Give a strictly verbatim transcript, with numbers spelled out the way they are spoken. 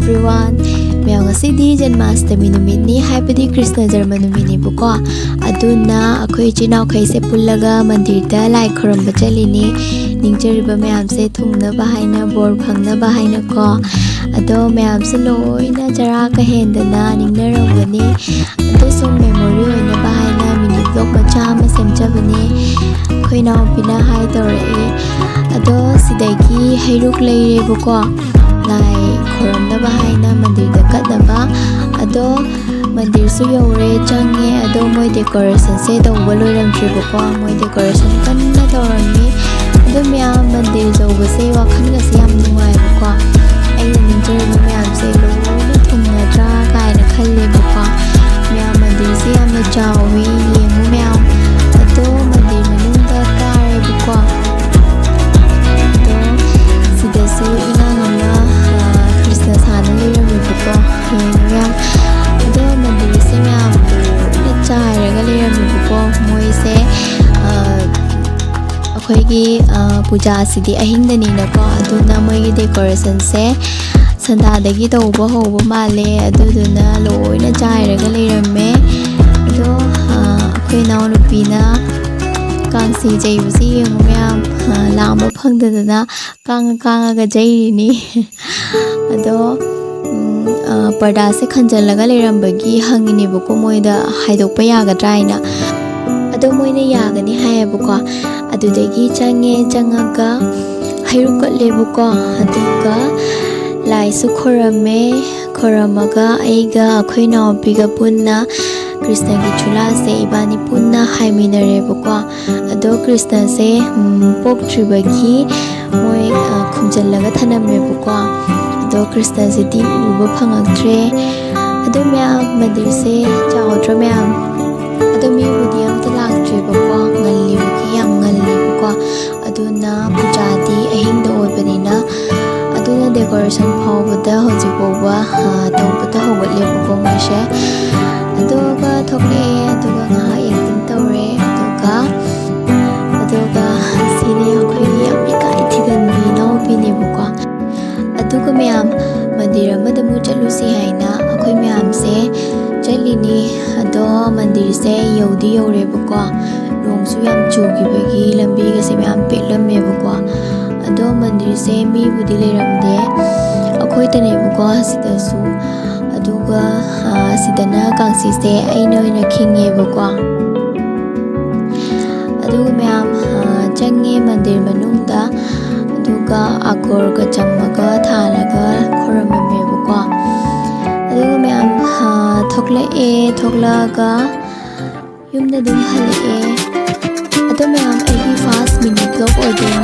Everyone, ꯃꯌꯥꯝ, ꯉꯁꯤꯗꯤ ꯖꯟꯃꯥꯁꯇꯃꯤ ꯅꯨꯃꯤꯠꯅꯤ, ꯍꯥꯏꯕꯗꯤ ꯀ꯭ꯔꯤꯁꯅ ꯖꯔꯃ ꯅꯨꯃꯤꯠꯅꯤꯕꯀꯣ꯫ ꯑꯗꯨꯅ ꯑꯩꯈꯣꯏ ꯏꯆꯤꯜ ꯏꯅꯥꯎꯈꯩꯁꯦ ꯄꯨꯜꯂꯒ ꯃꯟꯗꯤꯔꯗ ꯂꯥꯏ ꯈꯨꯔꯨꯝꯕ ꯆꯠꯂꯤꯅꯤ꯫ ꯅꯤꯡꯖꯔꯤꯕ ꯃꯌꯥꯝꯁꯦ ꯊꯨꯡꯅꯕ ꯍꯥꯏꯅ, ꯕꯣꯔ ꯐꯪꯅꯕ ꯍꯥꯏꯅꯀꯣ꯫ ꯑꯗꯣ ꯃꯌꯥꯝꯁꯨ ꯂꯣꯏꯅ ꯆꯔꯥ ꯀ ꯍꯦꯟꯗꯅ ꯅꯤꯡꯅꯔꯝꯒꯅꯤ꯫ ꯑꯗꯨ ꯁꯨꯝ memory ꯑꯣꯏꯅꯕ ꯍꯥꯏꯅ mini vlog ꯃꯆꯥ ꯑꯃ ꯁꯦꯝꯖꯕꯅꯦ꯫ ꯑꯩꯈꯣꯏ ꯏꯅꯥꯎꯄꯤꯅ ꯍꯥꯏ ꯇꯧꯔꯛꯑꯦ꯫ ꯑꯗꯣ ꯁꯤꯗꯒꯤ ꯍꯩꯔꯨꯛ ꯂꯩꯔꯦꯕꯀꯣ, ꯂꯥꯏ ꯈꯨꯔꯨꯝꯅꯕ ꯍꯥꯏꯅ ꯃꯟꯗꯤꯔꯗ ꯀꯠꯅꯕ꯫ ꯑꯗꯣ ꯃꯟꯗꯤꯔꯁꯨ ꯌꯧꯔꯦ, ꯆꯪꯉꯦ꯫ ꯑꯗꯣ ꯃꯣꯏ decorationꯁꯦ ꯇꯧꯕ ꯂꯣꯏꯔꯝꯗ꯭ꯔꯤꯕꯀꯣ, ꯃꯣꯏ decoration ꯀꯟꯅ ꯇꯧꯔꯝꯃꯤ꯫ ꯑꯗꯣ ꯃꯌꯥꯝ, ꯃꯟꯗꯤꯔ ꯌꯧꯕꯁꯦ ꯋꯥꯈꯜꯒꯁꯦ ꯌꯥꯝ ꯅꯨꯡꯉꯥꯏꯕꯀꯣ꯫ ꯑꯩꯅ ꯅꯤꯡꯖꯔꯤꯕ ꯃꯌꯥꯝꯁꯦ ꯂꯣꯏꯅ ꯊꯨꯡꯅꯗ꯭ꯔꯥ ꯀꯥꯏꯅ ꯈꯜꯂꯦꯕꯀꯣ꯫ ꯃꯌꯥꯝ, ꯃꯟꯗꯤꯔꯁꯦ ꯌꯥꯝꯅ ꯆꯥꯎꯋꯤ, ꯌꯦꯡꯉꯨ ꯃꯌꯥꯝ꯫ ꯑꯗꯣ ꯃꯟꯗꯤꯔ ꯃꯅꯨꯡꯗ ꯀꯥꯔꯦꯕꯀꯣ꯫ ꯑꯗꯣ ꯁꯤꯗꯁꯨ ꯑꯉꯥꯡ ꯑꯃ, ꯑ, ꯀ꯭ꯔꯤꯁꯅ ꯁꯥꯅ ꯂꯩꯔꯝꯃꯦꯕꯀꯣ꯫ ꯌꯦꯡꯉꯨ ꯃꯌꯥꯝ꯫ ꯑꯗꯣ ꯃꯟꯗꯤꯔꯁꯦ ꯃꯌꯥꯝ ꯂꯣꯏꯅ ꯆꯥꯏꯔꯒ ꯂꯩꯔꯝꯃꯦꯕꯀꯣ꯫ ꯃꯣꯏꯁꯦ, ꯑ, ꯑꯩꯈꯣꯏꯒꯤ, ꯑ, ꯄꯨꯖꯥꯁꯤꯗꯤ ꯑꯍꯤꯡꯗꯅꯤꯅꯀꯣ, ꯑꯗꯨꯅ ꯃꯣꯏꯒꯤ decorationꯁꯦ ꯁꯟꯗꯥꯗꯒꯤ ꯇꯧꯕ ꯍꯧꯕ ꯃꯥꯜꯂꯦ꯫ ꯑꯗꯨꯗꯨꯅ ꯂꯣꯏꯅ ꯆꯥꯏꯔꯒ ꯂꯩꯔꯝꯃꯦ꯫ ꯑꯗꯣ, ꯑ, ꯑꯩꯈꯣꯏ ꯏꯅꯥꯎꯅꯨꯄꯤꯅ ꯀꯥꯡꯁꯤ ꯆꯩꯕꯁꯤ ꯌꯦꯡꯉꯨ ꯃꯌꯥꯝ, ꯑ, ꯂꯥꯝꯕ ꯐꯪꯗꯗꯅ ꯀꯥꯡꯉ ꯀꯥꯡꯉꯒ ꯆꯩꯔꯤꯅꯤ꯫ ꯑꯗꯣ, ꯎꯝ, ꯑ, ꯄꯔꯗꯥꯁꯦ ꯈꯟꯖꯜꯂꯒ ꯂꯩꯔꯝꯕꯒꯤ ꯍꯪꯉꯤꯅꯦꯕꯀꯣ, ꯃꯣꯏꯗ ꯍꯥꯏꯗꯣꯛꯄ ꯌꯥꯒꯗ꯭ꯔꯥ ꯍꯥꯏꯅ꯫ ꯑꯗꯣ ꯃꯣꯏꯅ ꯌꯥꯒꯅꯤ ꯍꯥꯏꯌꯦꯕꯀꯣ꯫ ꯑꯗꯨꯗꯒꯤ ꯆꯪꯉꯦ, ꯆꯪꯉꯒ ꯍꯩꯔꯨꯛ ꯀꯠꯂꯦꯕꯀꯣ꯫ ꯑꯗꯨꯒ ꯂꯥꯏꯁꯨ ꯈꯣꯏꯔꯝꯃꯦ꯫ ꯈꯣꯏꯔꯝꯃꯒ ꯑꯩꯒ ꯑꯩꯈꯣꯏ ꯏꯅꯥꯎꯄꯤꯒ ꯄꯨꯟꯅ ꯀ꯭ꯔꯤꯁꯅꯒꯤ ꯆꯨꯂꯥꯁꯦ ꯏꯕꯥꯅꯤ ꯄꯨꯟꯅ ꯍꯥꯏꯃꯤꯟꯅꯔꯦꯕꯀꯣ꯫ ꯑꯗꯣ ꯀ꯭ꯔꯤꯁꯅꯁꯦ, ꯎꯝ, ꯄꯣꯛꯇ꯭ꯔꯤꯕꯒꯤ ꯃꯣꯏ, ꯑ, ꯈꯨꯝꯖꯤꯜꯂꯒ ꯊꯅꯝꯃꯦꯕꯀꯣ꯫ ꯑꯗꯣ ꯀ꯭ꯔꯤꯁꯅꯁꯤꯗꯤ ꯎꯕ ꯐꯪꯉꯛꯇ꯭ꯔꯦ꯫ ꯑꯗꯣ ꯃꯌꯥꯝ, ꯃꯟꯗꯤꯔꯁꯦ ꯆꯥꯎꯗ꯭ꯔꯣ ꯃꯌꯥꯝ? ꯑꯗꯣ ꯃꯤꯕꯨꯗꯤ ꯑꯝꯇ ꯂꯥꯛꯇ꯭ꯔꯦꯕꯀꯣ, ꯉꯜꯂꯤꯕꯒꯤ, ꯌꯥꯝ ꯉꯜꯂꯤꯕꯀꯣ꯫ ꯑꯗꯨꯅ ꯄꯨꯖꯥꯗꯤ ꯑꯍꯤꯡꯗ ꯑꯣꯏꯕꯅꯤꯅ, ꯑꯗꯨꯅ decoration ꯐꯥꯎꯕꯗ ꯍꯧꯖꯤꯛ ꯐꯥꯎꯕ, ꯑ, ꯇꯧꯕꯗ ꯍꯧꯒꯠꯂꯦꯕꯀꯣ ꯃꯣꯏꯁꯦ꯫ ꯑꯗꯨꯒ ꯊꯣꯛꯂꯛꯑꯦ, ꯑꯗꯨꯒ ꯉꯥꯏꯍꯥꯛ acting ꯇꯧꯔꯦ, ꯑꯗꯨꯒ, ꯑꯗꯨꯒ ꯁꯤꯅꯦ ꯑꯩꯈꯣꯏꯒꯤ ꯌꯥꯝ ꯏꯀꯥꯏ ꯊꯤꯒꯟꯕꯤ ꯏꯅꯥꯎꯄꯤꯅꯦꯕꯀꯣ꯫ ꯑꯗꯨꯒ ꯃꯌꯥꯝ, ꯃꯟꯗꯤꯔ ꯑꯃꯗ ꯑꯃꯨꯛ ꯆꯠꯂꯨꯁꯤ ꯍꯥꯏꯅ ꯑꯩꯈꯣꯏ ꯃꯌꯥꯝꯁꯦ ꯆꯠꯂꯤꯅꯤ꯫ ꯑꯗꯣ ꯃꯟꯗꯤꯔꯁꯦ ꯌꯧꯗꯤ ꯌꯧꯔꯦꯕꯀꯣ, ꯅꯣꯡꯁꯨ ꯌꯥꯝ ꯆꯨꯈꯤꯕꯒꯤ ꯂꯝꯕꯤꯒꯁꯦ ꯃꯌꯥꯝ ꯄꯦꯠꯂꯝꯃꯦꯕꯀꯣ꯫ ꯑꯗꯣ ꯃꯟꯗꯤꯔꯁꯦ ꯃꯤꯕꯨꯗꯤ ꯂꯩꯔꯝꯗꯦ, ꯑꯩꯈꯣꯏꯇꯅꯦꯕꯀꯣ ꯁꯤꯗꯁꯨ꯫ ꯑꯗꯨꯒ ꯁꯤꯗꯅ ꯀꯥꯡꯁꯤꯁꯦ ꯑꯩꯅ ꯑꯣꯏꯅ ꯈꯤꯡꯉꯦꯕꯀꯣ꯫ ꯑꯗꯨꯒ ꯃꯌꯥꯝ ꯆꯪꯉꯦ ꯃꯟꯗꯤꯔ ꯃꯅꯨꯡꯗ꯫ ꯑꯗꯨꯒ ꯑꯒꯣꯔꯒ ꯆꯝꯃꯒ ꯊꯥꯜꯂꯒ ꯈꯨꯔꯨꯝꯃꯝꯃꯦꯕꯀꯣ꯫ ꯑꯗꯨꯒ ꯃꯌꯥꯝ ꯊꯣꯛꯂꯛꯑꯦ꯫ ꯊꯣꯛꯂꯛꯑꯒ ꯌꯨꯝꯗ ꯑꯗꯨꯝ ꯍꯜꯂꯛꯑꯦ꯫ ꯑꯗꯣ ꯃꯌꯥꯝ, ꯑꯩꯒꯤ ꯐꯥꯔꯁ ꯃꯤꯅꯤ ꯕ꯭ꯂꯣꯛ ꯑꯣꯏꯗꯣꯏꯅꯦ꯫